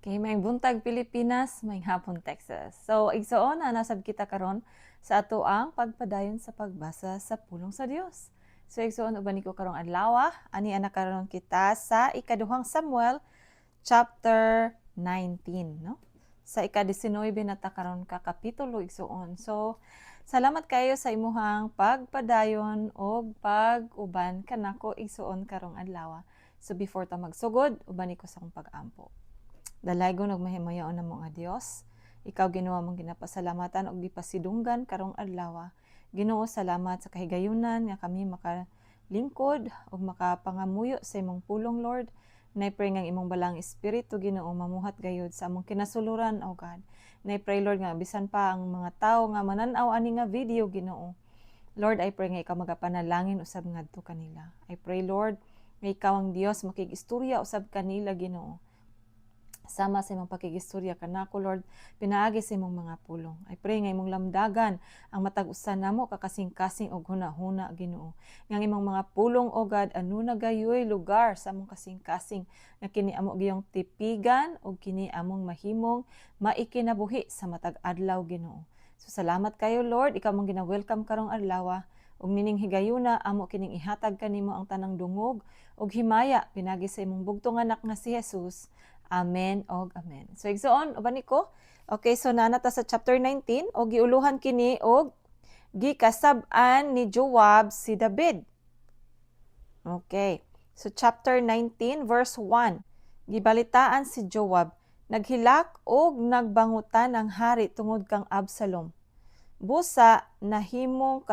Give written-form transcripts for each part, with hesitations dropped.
Okay, maayong buntag, Pilipinas, maayong hapon, Texas. So, igsoon, naa sab kita karon sa atoang pagpadayon sa pagbasa sa pulong sa Dios. So, igsoon, uban ko karong adlaw, ani ana karon kita sa ikaduhang Samuel chapter 19, no? Sa ika-19 na ta karon ka kapitulo, igsoon. So, salamat kayo sa imuhang pagpadayon og pag-uban kanako, igsoon, karong adlaw. So, before ta magsugod, uban ko sa akong pag-ampo. Dalaygon ug mahimayaon namo nga Dios, ikaw, Ginoo, among ginapasalamatan ug gipasidunggan karong adlaw. Ginoo, salamat sa kahigayunan nga kami makalingkod ug makapangamuyo sa imong pulong, Lord. And I pray nga imong Balaang Espiritu, Ginoo, mamuhat gayud sa among kinasuluran, O God. And I pray, Lord, nga bisan pa ang mga tawo nga manan-aw ani nga video, Ginoo. Lord, I pray nga ikaw magapanalangin usab ngadto kanila. I pray, Lord, nga ikaw ang Dios makig-istorya usab kanila, Ginoo, sama sa imong pakigistorya kanako, Lord, pinaagi sa imong mga pulong. I pray nga imong lamdagan ang matag usa namo ka kasing-kasing og huna-huna, Ginoo. Nga ang imong mga pulong, O God, aduna gayoy lugar sa among kasing-kasing nga kini amo giyong tipigan ug kini among mahimong maikinabuhi sa matag adlaw, Ginoo. So salamat kayo, Lord, ikaw mong gina-welcome karong adlaw ug nining higayuna amo kining ihatag kanimo ang tanang dungog ug himaya pinagi sa imong bugtong anak nga si Jesus. Amen og amen. So igsoon, uban ko. Okay, so naa na ta sa chapter 19 og giuluhan kini og "Gikasab-an ni Joab si David." Okay. So chapter 19 verse 1. Gibalitaan si Joab, naghilak og nagbangutan ang hari tungod kang Absalom. Busa nahimong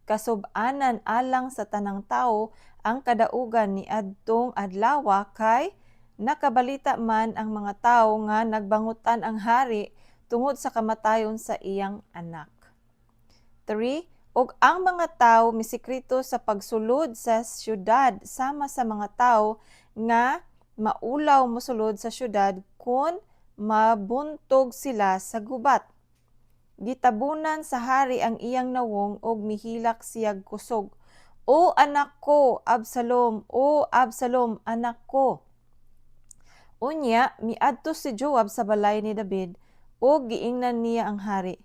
kasub-anan alang sa tanang tawo ang kadaugan ni adtong adlawa kay nakabalita man ang mga tawo nga nagbangutan ang hari tungod sa kamatayon sa iyang anak. 3. Ug ang mga tawo misekreto sa pagsulod sa syudad sama sa mga tawo nga maulaw mosulod sa syudad kon mabuntog sila sa gubat. Gitabunan sa hari ang iyang nawong ug mihilak siyag kusog. "O anak ko, Absalom! O Absalom, anak ko!" Unya, miadto si Joab sa balay ni David ug giingnan niya ang hari,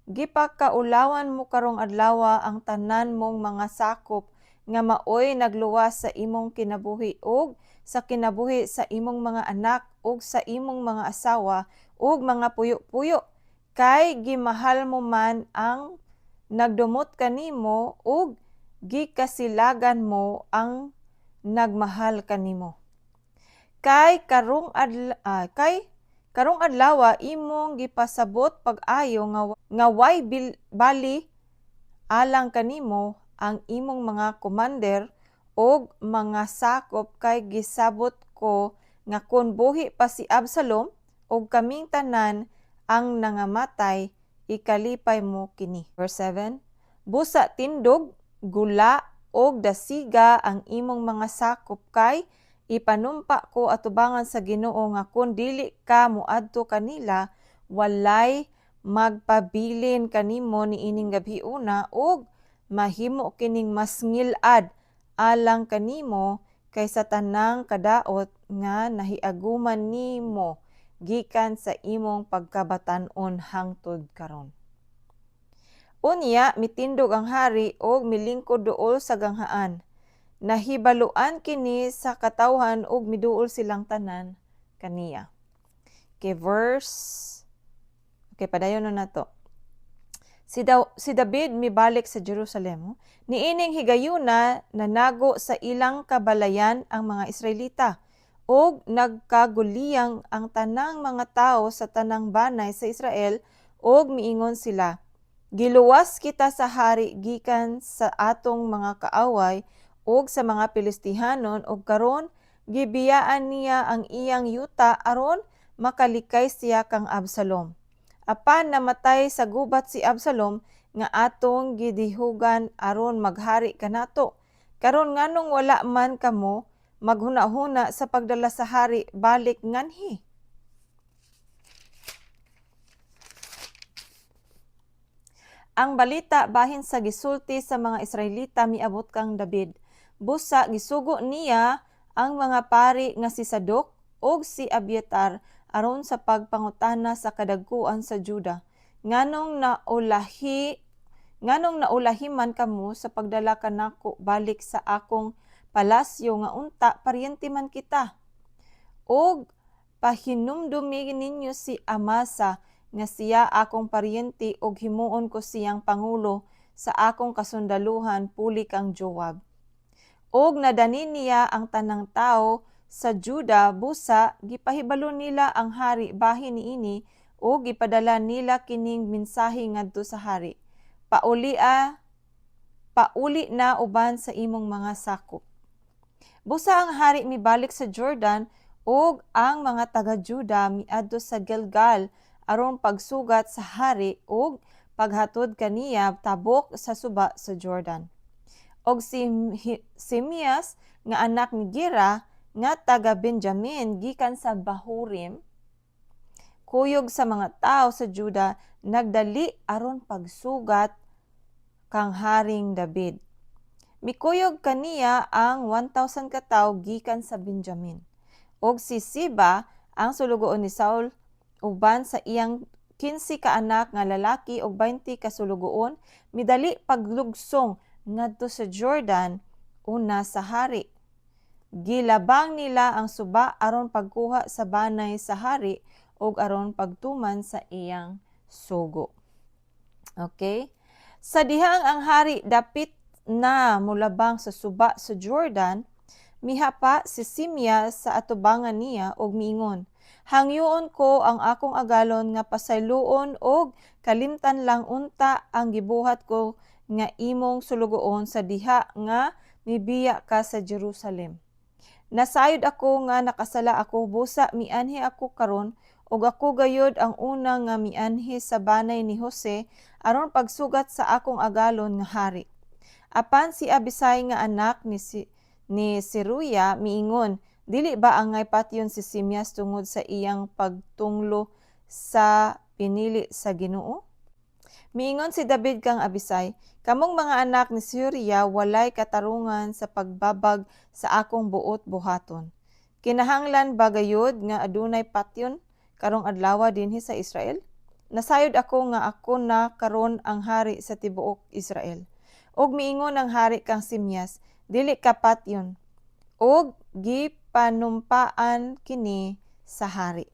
"Gipakaulawan mo karong adlaw ang tanan mong mga sakop nga maoy nagluwas sa imong kinabuhi ug sa kinabuhi sa imong mga anak ug sa imong mga asawa ug mga puyo-puyo kay gimahal mo man ang nagdumot kanimo ug gikasilagan mo ang nagmahal kanimo. Kay karong adlaw imong gipasabot pag-ayo nga way bali alang kanimo ang imong mga komander ug mga sakop kay gisabot ko nga kon buhi pa si Absalom ug kaming tanan ang nangamatay, ikalipay mo kini." Verse 7. "Busa tindog, gula og dasiga ang imong mga sakop kay ipanumpa ko atubangan sa Ginoo nga kon dili ka moadto kanila, walay magpabilin kanimo niining gabhiona ug mahimo kining mas ngil-ad alang kanimo kaysa tanang kadaot nga nahiaguman nimo gikan sa imong pagkabatan-on hangtod karon." Unya mitindog ang hari ug milingkod duol sa ganghaan. Nahibaluan kini sa katawhan ug miduol silang tanan kaniya. Okay, verse. Okay, padayon na nato. Si David mibalik sa Jerusalem. Niining higayuna nanago sa ilang kabalayan ang mga Israelita ug nagkaguliyang ang tanang mga tawo sa tanang banay sa Israel ug miingon sila, "Giluwas kita sa hari gikan sa atong mga kaaway ug sa mga Pilistihanon ug karon gibiyaan niya ang iyang yuta aron makalikay siya kang Absalom. Apan namatay sa gubat si Absalom nga atong gidihugan aron maghari kanato. Karon nganong wala man kamo maghuna-huna sa pagdala sa hari balik nganhi?" Ang balita bahin sa gisulti sa mga Israelita miabot kang David. Busa gisugo niya ang mga pari nga si Sadok ug si Abiatar aron sa pagpangutana sa kadagkuan sa Juda, "Nganong naulahi man kamo sa pagdala kanako balik sa akong palasyo nga unta paryente man kita? Og pahinumdumi ninyo si Amasa nga siya akong paryente ug himuon ko siyang pangulo sa akong kasundaluhan puli kang Joab." Og nadani niya ang tanang tawo sa Juda, busa gipahibalo nila ang hari bahin niini ug gipadala nila kining mensahe ngadto sa hari: "Pauli na uban sa imong mga sakop." Busa ang hari mibalik sa Jordan ug ang mga taga-Juda miadto sa Gilgal aron pagsugat sa hari ug paghatod kaniya tabok sa suba sa Jordan. Og si Simias nga anak ni Gira nga taga Benjamin gikan sa Bahurim, kuyog sa mga tao sa Juda, nagdali aron pagsugat kang Haring David. Mikuyog kaniya ang 1,000 ka tawo gikan sa Benjamin. Og si Siba, ang sulugoon ni Saul, uban sa iyang 15 ka anak nga lalaki ug 20 ka sulugoon, midali paglugsong ngadto sa Jordan una sa hari. Gilabang nila ang suba aron pagkuha sa banay sa hari ug aron pagtuman sa iyang sugo. Okay? Sa dihang ang hari dapit na mulabang sa suba sa Jordan, mihapa si Simya sa atubangan niya ug miingon, "Hangyoon ko ang akong agalon nga pasayloon og kalimtan lang unta ang gibuhat ko nga imong sulugoon sa diha nga mibiya ka sa Jerusalem. Nasayod ako nga nakasala ako, busa mianhi ako karon ug ako gayud ang una nga mianhi sa banay ni Jose aron pagsugat sa akong agalon nga hari." Apan si Abisay nga anak ni Seruya miingon, "Dili ba angay patyon si Simias tungod sa iyang pagtunglo sa pinili sa Ginoo?" Miingon si David kang Abisay, "Kamong mga anak ni Seruya walay katarungan sa pagbabag sa akong buot buhaton. Kinahanglan ba gayud nga adunay patyon karong adlaw dinhi sa Israel? Nasayod ako nga ako na karon ang hari sa tibuok Israel." Ug miingon ang hari kang Simias, "Dili ka patyon." Ug gipanumpaan kini sa hari.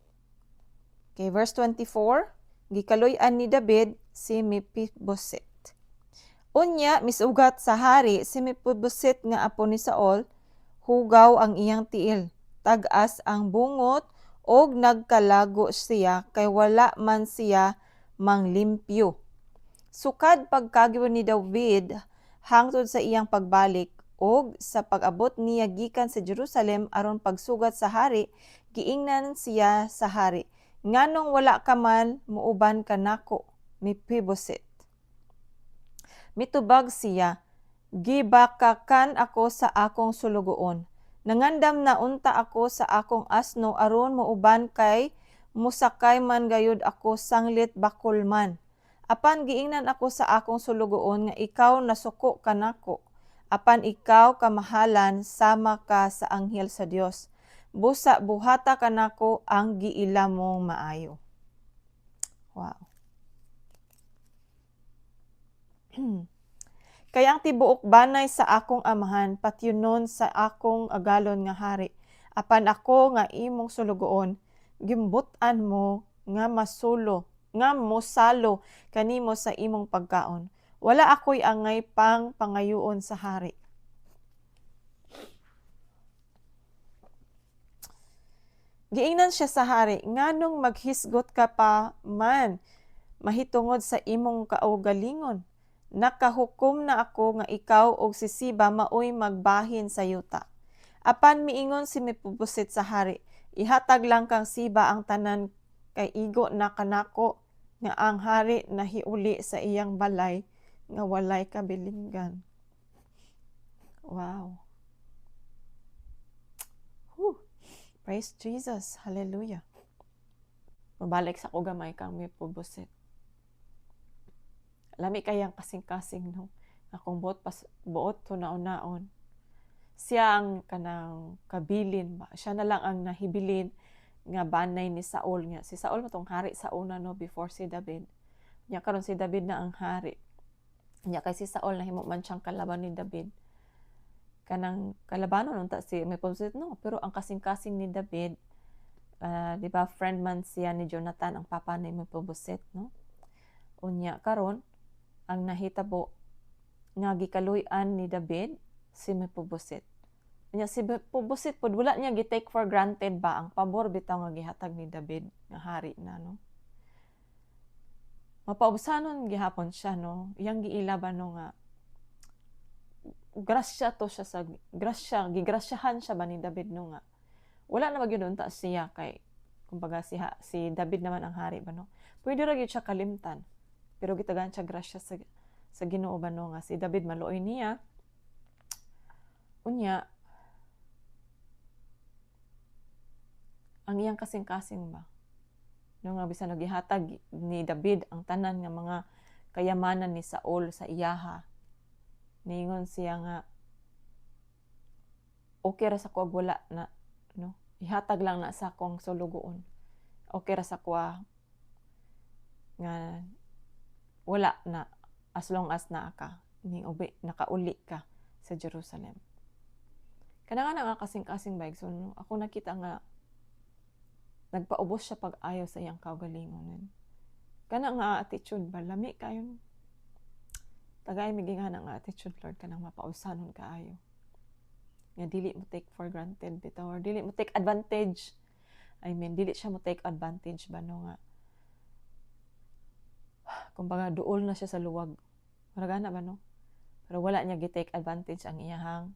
Okay, verse 24, gikaluy-an ni David si Mephibosheth. Unya misugat sa hari si Mephibosheth nga apo ni Saul, hugaw ang iyang tiil, tag-as ang bungot og nagkalago siya kay wala man siya manglimpyo. Sukad pagkagyo ni David hangtod sa iyang pagbalik ug sa pag-abot niya gikan sa Jerusalem aron pagsugat sa hari, giingnan siya sa hari, "Nganong wala ka man muuban kanako, Mephibosheth?" Mitubag siya, "Gibakakan ako sa akong sulugoon. Nangandam na unta ako sa akong asno aron muuban kay musakay man gayud ako sanglit bakol man. Apan giingnan ako sa akong sulugoon nga ikaw nasuko kanako. Apan ikaw kamahalan sama ka sa anghel sa Dios. Busa buhata kanako ang giila mong maayo." Wow. "Kay ang tibuok banay sa akong amahan patyunon sa akong agalon nga hari. Apan ako nga imong sulugoon, gimbut-an mo nga masulo, nga mosalo kanimo sa imong pagkaon. Wala ako'y angay pang pangayoon sa hari." Giingnan siya sa hari, "Nganong maghisgot ka pa man mahitungod sa imong kaugalingon? Nakahukom na ako nga ikaw og si Siba maoy magbahin sa yuta." Apan miingon si Mephibosheth sa hari, "Ihatag lang kang Siba ang tanan kay igo na kanako nga ang hari nahiuli sa iyang balay nga walay kabilinggan." Wow. Whew. Praise Jesus. Hallelujah. Mabalik sa ko gamay kang Mephibosheth. Lami kayang kasing-kasing, no? Akong buot pas buot hunaon-naon. Siya ang kanang kabilin ba. Siya na lang ang nahibilin nga banay ni Saul nga. Si Saul matong hari sa una, no, before si David. Nya karon si David na ang hari. Nya kay si Saul nahimo man siyang kalaban ni David. Kanang kalabanon unta si Mephibosheth, no, pero ang kasing-kasing ni David, di ba, friend man siya ni Jonathan, ang papa ni Mephibosheth, no? Unya karon ang nahitabo nga gikaluy-an ni David si Mephibosheth. Unya si Mephibosheth pod wala niya gi-take for granted ba ang pabor bitaw nga gihatag ni David nga hari na, no? Mapaubsanon gihapon siya, no? Iyang giila ba, no, nga grasya to siya sa grasya, gigrasyahan siya ba ni David, no, nga wala na magyud unta siya kay kumbaga si David naman ang hari ba, no? Pwede ra gyud siya kalimtan, pero gitagaan siya grasya sa Ginoo ba, no, nga si David maluoy niya. Unya ang iyang kasing-kasing ba, no, nga bisan gihatag ni David ang tanan nga mga kayamanan ni Saul sa iyaha, niingon siya nga okay ra sa kuwag wala na, no, ihatag lang na sa akong sulugoon, okay ra sa kuwa nga wala na as long as naa ka ni ubi, nakauli ka sa Jerusalem. Kana nga kasing-kasing ba, so, no, ako nakita nga nagpaubos siya pag-ayo sa iyang kaugalingon. Kana nga attitude ba, lami kayo. Tagay mi nga nga attitude, Lord, kanang mapausanon kaayo. Nga dili mo take for granted bitaw or dili mo take advantage. I mean, dili siya mo take advantage ba, no, nga kumbaga duol na siya sa luwag. Murag ana ba, no? Pero wala niya gi-take advantage ang iyahang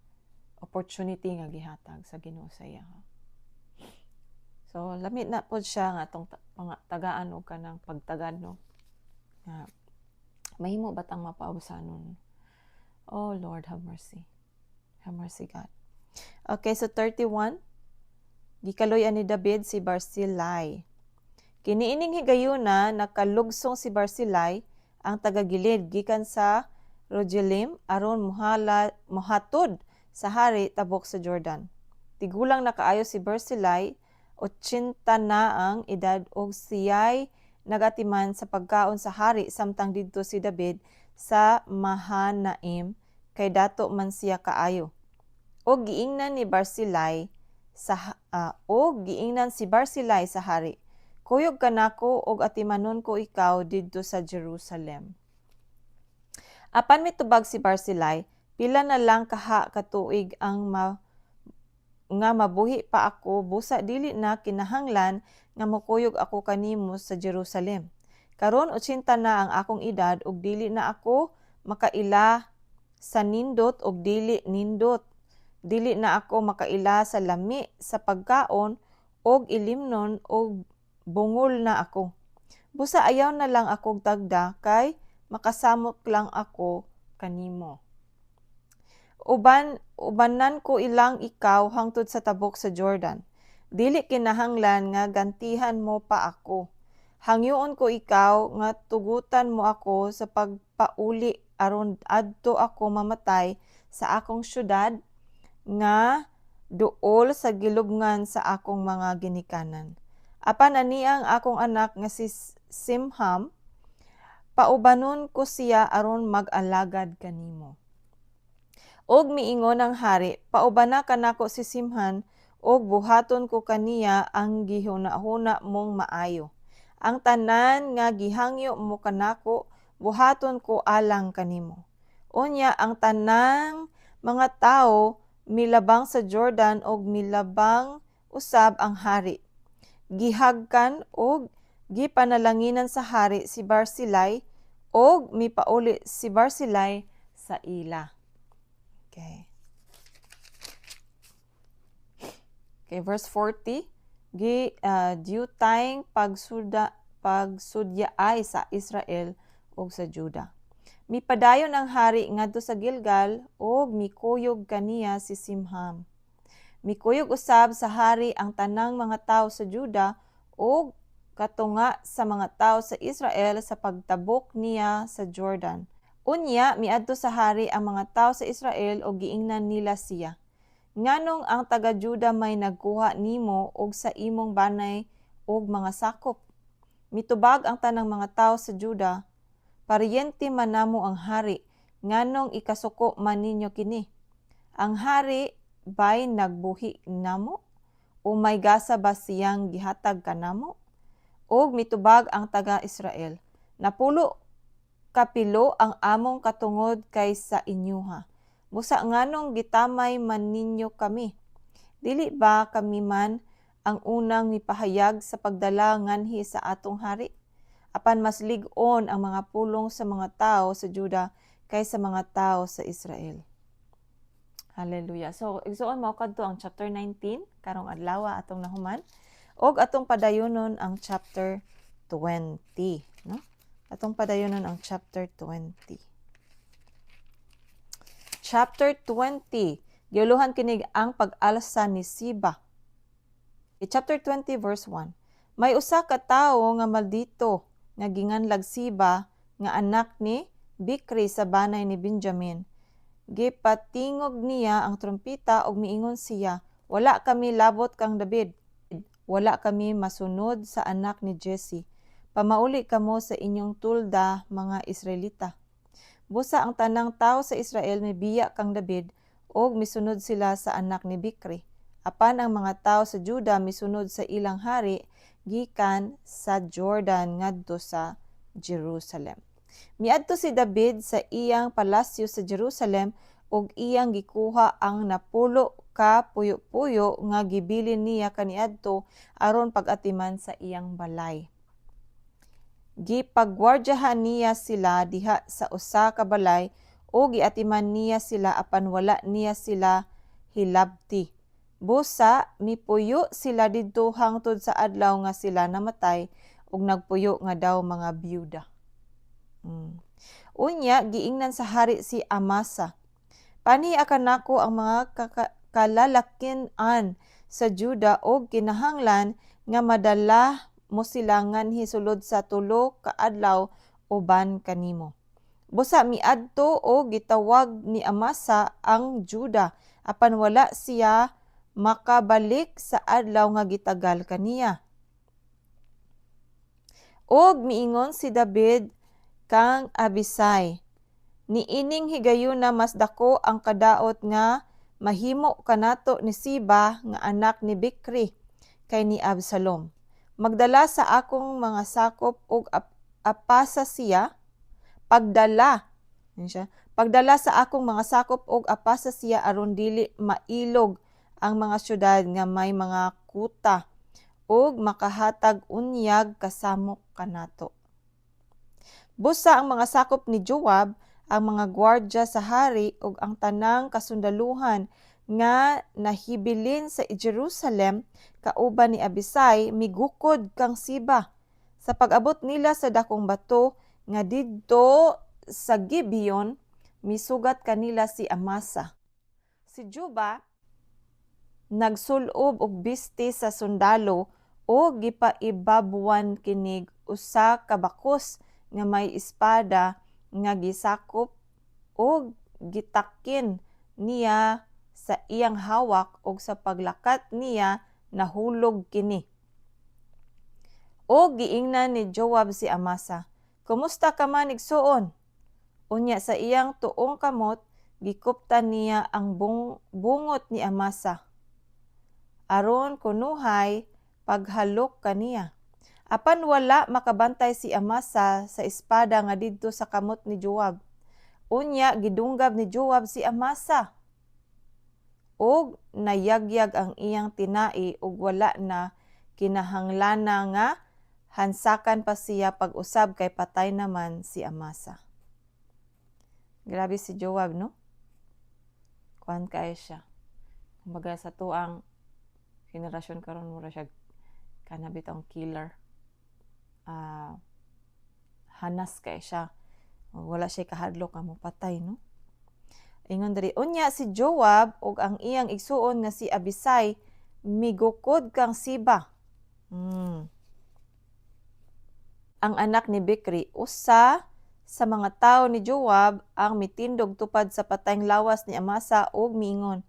opportunity nga gihatag sa Ginoo sa iya. So lami na pod siya nga atong mga tagaan og kanang pagtagad, no? Nga mahimo ba tang mapausanon? Oh Lord, have mercy. Have mercy, God. Okay, so 31. Gikaluy-an ni David si Barzillai. Kiniining higayuna nakalugsong si Barzillai ang taga-Gilead gikan sa Rogelim aron muhala mohatod sa hari tabok sa Jordan. Tigulang na kaayo si Barzillai, 80 na ang edad, og siya'y nagatiman sa pagkaon sa hari samtang didto si David sa Mahanaim kay dato man siya kaayo. Og giingnan si Barzillai sa hari, "Kuyog kanako og atimanon ko ikaw didto sa Jerusalem." Apan mitubag si Barzillai, "Pila na lang kaha ka tuig ang nga mabuhi pa ako, busa dili na kinahanglan nga mokuyog ako kanimo sa Jerusalem. Karon 80 na ang akong edad ug dili na ako makaila sa nindot og dili nindot. Dili na ako makaila sa lami sa pagkaon og ilimnon og bungol na ako. Busa ayaw na lang akog tagda kay makasamok lang ako kanimo. Ubanan ko ilang ikaw hangtod sa tabok sa Jordan. Dili kinahanglan nga gantihan mo pa ako. Hangyoon ko ikaw nga tugutan mo ako sa pagpauli aron adto ako mamatay sa akong syudad nga duol sa gilubngan sa akong mga ginikanan. Apan ani ang akong anak nga si Simham, paubanon ko siya aron mag-alagad kanimo." Og miingon ang hari, "Paubana kanako si Simhan ug buhaton ko kaniya ang gihuna-huna mong maayo. Ang tanan nga gihangyo mo kanako, buhaton ko alang kanimo." Unya ang tanang mga tawo milabang sa Jordan ug milabang usab ang hari. Gihagkan ug gipanalanginan sa hari si Barzillai ug mipauli si Barzillai sa ila. Okay. Okay, verse 40, gi diutayng pagsudyaay sa Israel ug sa Juda. Mipadayon ang hari ngadto sa Gilgal ug mikuyog kaniya si Simham. Mikuyog usab sa hari ang tanang mga tawo sa Juda ug katunga sa mga tawo sa Israel sa pagtabok niya sa Jordan. Unya miadto sa hari ang mga tawo sa Israel ug giingnan nila siya. Nganong ang taga-Juda may nagkuha nimo og sa imong banay og mga sakop?" Mitubag ang tanang mga tawo sa Juda, "Paryente man namo ang hari, nganong ikasuko man ninyo kini? Ang hari bay nagbuhi namo? O may gasa ba siyang gihatag kanamo?" Og mitubag ang taga-Israel, "Napulo kapilo ang among katungod kaysa inyuha. Busa nganong gitamay man ninyo kami? Dili ba kami man ang unang mipahayag sa pagdala nganhi sa atong hari?" Apan mas lig-on ang mga pulong sa mga tao sa Juda kaysa mga tao sa Israel. Hallelujah. So, igsuon, mao kadto ang chapter 19 karong adlaw atong nahuman og atong padayonon ang chapter 20, no? Atong padayonon ang chapter 20. Chapter 20. Giuluhan kinig "Ang Pag-alsa ni Siba." Chapter 20 verse 1. May usa ka tawo nga maldito nga ginganlag Siba nga anak ni Bikri sa banay ni Benjamin. Gipatingog niya ang trumpeta ug miingon siya, "Wala kami labot kang David. Wala kami masunod sa anak ni Jesse. Pamauli kamo sa inyong tulda, mga Israelita." Busa ang tanang tawo sa Israel mibiya kang David ug misunod sila sa anak ni Bikri. Apan ang mga tawo sa Juda misunod sa ilang hari gikan sa Jordan ngadto sa Jerusalem. Miadto si David sa iyang palasyo sa Jerusalem ug iyang gikuha ang 10 ka puyo-puyo nga gibilin niya kaniadto aron pag-atiman sa iyang balay. Gipagwardyahan niya sila diha sa usa ka balay ug giatiman niya sila, apan wala niya sila hilabti. Busa mipuyo sila didto hangtod sa adlaw nga sila namatay ug nagpuyo nga daw mga byuda. Unya giingnan sa hari si Amasa, "Panhia kanako ang mga kalalakin-an sa Juda og kinahanglan nga madala mo sila nganhi sulod sa 3 ka adlaw uban kanimo." Busa miadto o gitawag ni Amasa ang Juda, apan wala siya makabalik sa adlaw nga gitagal kaniya. Og miingon si David kang Abisay, "Niining higayuna mas dako ang kadaot nga mahimo kanato ni Siba nga anak ni Bikri kay ni Absalom. Magdala sa akong mga sakop og apasa siya, pagdala." Yan siya. "Pagdala sa akong mga sakop og apasa siya aron dili mailog ang mga syudad nga may mga kuta ug makahatag unyag kasamok kanato." Busa ang mga sakop ni Joab, ang mga gwardya sa hari ug ang tanang kasundaluhan nga nahibilin sa Jerusalem kauban ni Abisay migukod kang Siba. Sa pag-abot nila sa dakong bato nga didto sa Gibeon, misugat kanila si Amasa. Si Juba nagsulob og bisti sa sundalo o gipaibabuan kinig usa ka bakos nga may espada nga gisakop og gitakin niya sa iyang hawak, ug sa paglakat niya nahulog kini. Og giingnan ni Joab si Amasa, "Kumusta ka man, igsuon?" Unya sa iyang tuong kamot gikuptan niya ang bungot ni Amasa aron kunuhay paghalok kaniya. Apan wala makabantay si Amasa sa espada nga didto sa kamot ni Joab. Unya gidunggab ni Joab si Amasa ug nayagyag ang iyang tinai ug wala na kinahanglana nga hansakan pa siya pag-usab kay patay naman si Amasa. Grabe si Joab, no? Kuan kay siya. Kumbaga sa tuang henerasyon karon, mura siya kana bitong killer. Hanas kay siya. Wala siya kahadlok nga mopatay, no? Ingon diri, unya si Joab ug ang iyang igsuon nga si Abisay migukod kang Siba ang anak ni Bikri. Usa sa mga tawo ni Joab ang mitindog tupad sa patayng lawas ni Amasa ug miingon,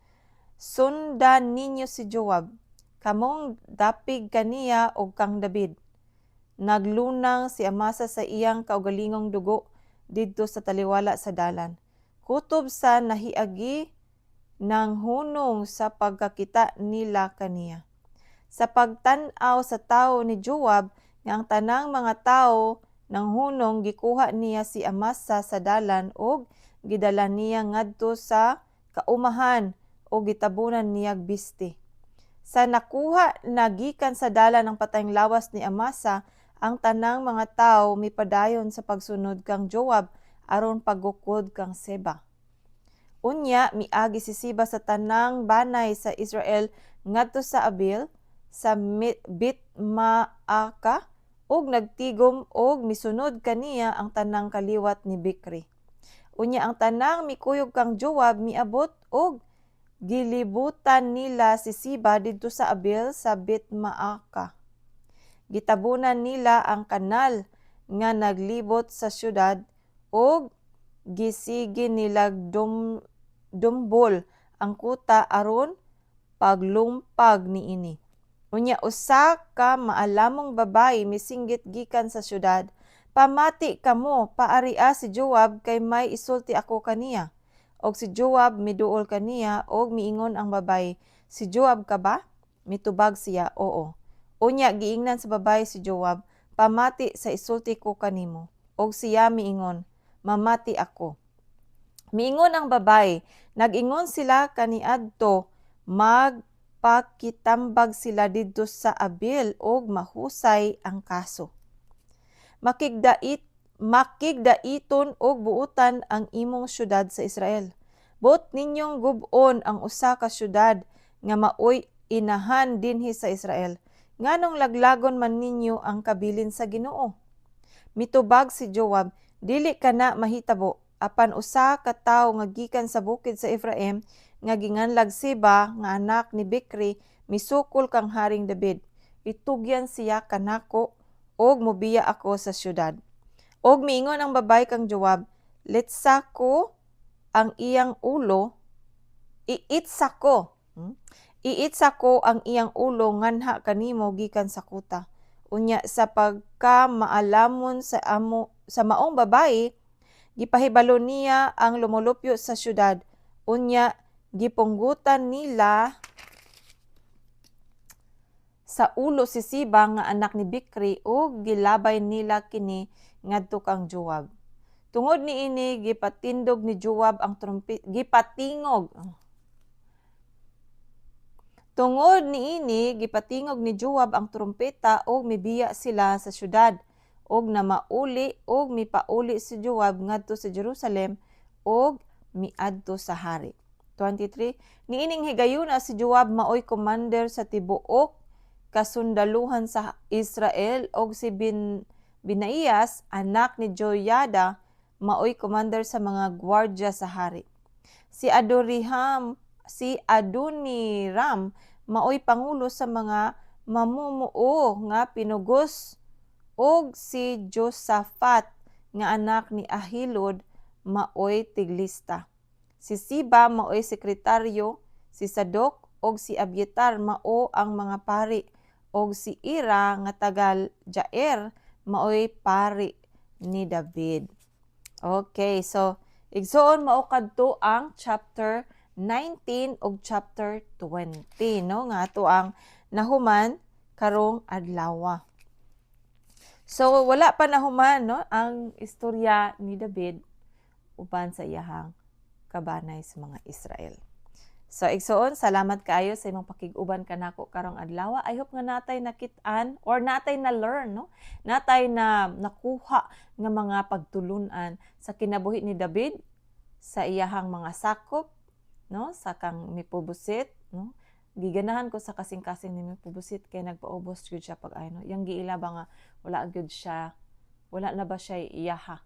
"Sundan ninyo si Joab, kamong dapig kaniya ug kang David." Naglunang si Amasa sa iyang kaugalingong dugo didto sa taliwala sa dalan. Kutob sa nahiagi nang hunong sa pagkakita nila kaniya. Sa pagtan-aw sa tawo ni Joab nga ang tanang mga tawo nang hunong, gikuha niya si Amasa sa dalan ug gidala niya ngadto sa kaumahan ug gitabunan niyag bisti. Sa nakuha na gikan sa dalan ang patayng lawas ni Amasa, ang tanang mga tawo mipadayon sa pagsunod kang Joab aron paggukod kang Seba. Unya miagi si Seba sa tanang banay sa Israel ngadto sa Abil sa Bitmaaka ug nagtigom og misunod kaniya ang tanang kaliwat ni Bikri. Unya ang tanang mikuyog kang Joab miabot ug gilibutan nila si Siba didto sa Abil sa Bitmaaka. Gitabunan nila ang kanal nga naglibot sa syudad ug gisige nila dumbol ang kuta aron paglumpag niini. Unya usa ka maalamong babayi misinggit gikan sa syudad, "Pamati kamo, paaria si Joab kay may isulti ako kaniya." Og si Joab miduol kaniya og miingon ang babayi, "Si Joab ka ba?" Mitubag siya, "Oo." Unya giingnan sa babayi si Joab, "Pamati sa isulti ko kanimo." Og siya miingon, "Mamati ako." Miingon ang babayi, "Nag-ingon sila kaniadto, magpakitambag sila didto sa Abil og mahusay ang kaso. Makigdaiton og buutan ang imong syudad sa Israel. Buot ninyong gub-on ang usa ka syudad nga maoy inahan dinhi sa Israel. Nganong laglagon man ninyo ang kabilin sa Ginoo?" Mitubag si Joab, "Dili kana mahitabo, apan usa ka tawo nga gikan sa bukid sa Ephraim nga ginganlag Seba nga anak ni Bikri misukol kang Haring David. Itugyan siya kanako ug mobiya ako sa syudad." Og miingon ang babayi kang Joab, "Litsa ko ang iyang ulo, iitsa ko. Iitsa ko ang iyang ulo nganha kanimo gikan sa kuta." Unya sa pagka maalamon sa maong babayi, gipahibalo niya ang lumulupyo sa syudad. Unya gipunggutan nila sa ulo si Siba nga anak ni Bikri ug gilabay nila kini ngadto kang Joab. Tungod niini gipatindog ni Joab ang trumpet gipatingog. Tungod niini gipatingog ni Joab ang trumpeta ug mibiya sila sa syudad ug namauli ug mipauli si Joab ngadto sa Jerusalem ug miadto sa hari. 23. Niining higayuna si Joab maoy commander sa tibuok kasundaluhan sa Israel ug si Benaias anak ni Joyada maoy commander sa mga gwardya sa hari. Si Adoniram maoy pangulo sa mga mamumuo nga pinugos ug si Josafat nga anak ni Ahilud maoy tiglista. Si Siba maoy sekretaryo, si Sadok ug si Abiatar mao ang mga pari ug si Ira nga taga Jair maoy pari ni David. Okay, so igsoon, mao kadto ang chapter 19 ug chapter 20, no, nga ato ang nahuman karong adlaw. So wala pa nahuman, no, ang istorya ni David uban sa iyahang kabanay sa mga Israel. So igsoon, salamat kaayo sa imong pakig-uban kanako karong adlaw. I hope nga natay nakit-an or natay na learn, no? Natay na nakuha nga mga pagtulunan sa kinabuhi ni David sa iyahang mga sakop, no, sa kang Mefiboset, no? Giganahan ko sa kasing-kasing ni Mefiboset kay nagpaubos gyud siya pag no. Yang giila ba nga wala gyud siya, wala na ba siya iyaha?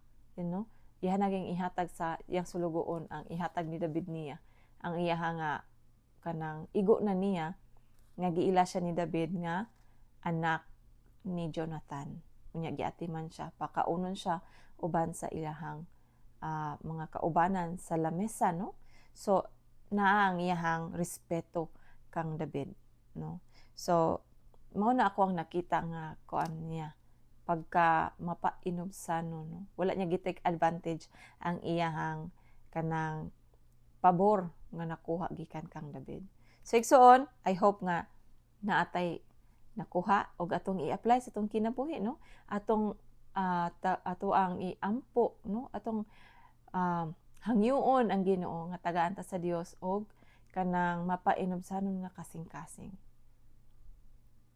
Iyaha naging ihatag sa iyang sulugoon ang ihatag ni David niya. Ang iyaha nga kanang igo na niya nga giila siya ni David nga anak ni Jonathan. Unya giatiman siya, pakaunon siya uban sa ilahang mga kaubanan sa lamesa, no? So naa ang iyahang respeto kang David, no? So mao na ako ang nakita nga kuan niya, pagka mapainubsanon, no? Wala niya gi-take advantage ang iyahang kanang pabor nga nakuha gikan kang David. So igsoon, I hope nga naatay nakuha og atong i-apply sa atong kinabuhi, no? Atong ato ang iampo, no? Atong hangyoon ang Ginoo nga tagaan ta sa Dios og kanang mapainubsanon nga kasing-kasing,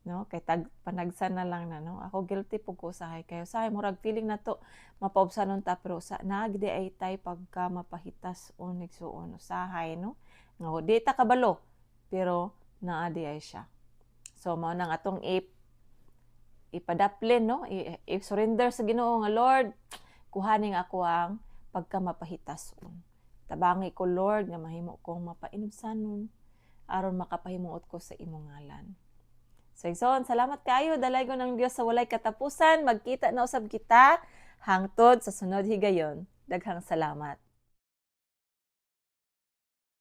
no? Kay tag panagsa na lang na, no? Ako, guilty pud ko usahay, kay usahay murag feeling nato mapaubsanon ta, pero sa naagdi ay tay pagka mapahitas o igsuon usahay, no? Nga di ta kabalo, pero naa di ay siya. So mao nang atong ipadaplin, no? I-surrender sa Ginoo nga, "Lord, kuhaning ako ang pagka mapahitason. Tabangi ko, Lord, nga mahimo kong mapainubsanon aron makapahimuot ko sa imong ngalan." So, igsoon, salamat kayo. Dalaygon ang Dios sa walay katapusan. Magkita na usab kita hangtod sa sunod higayon. Daghang salamat.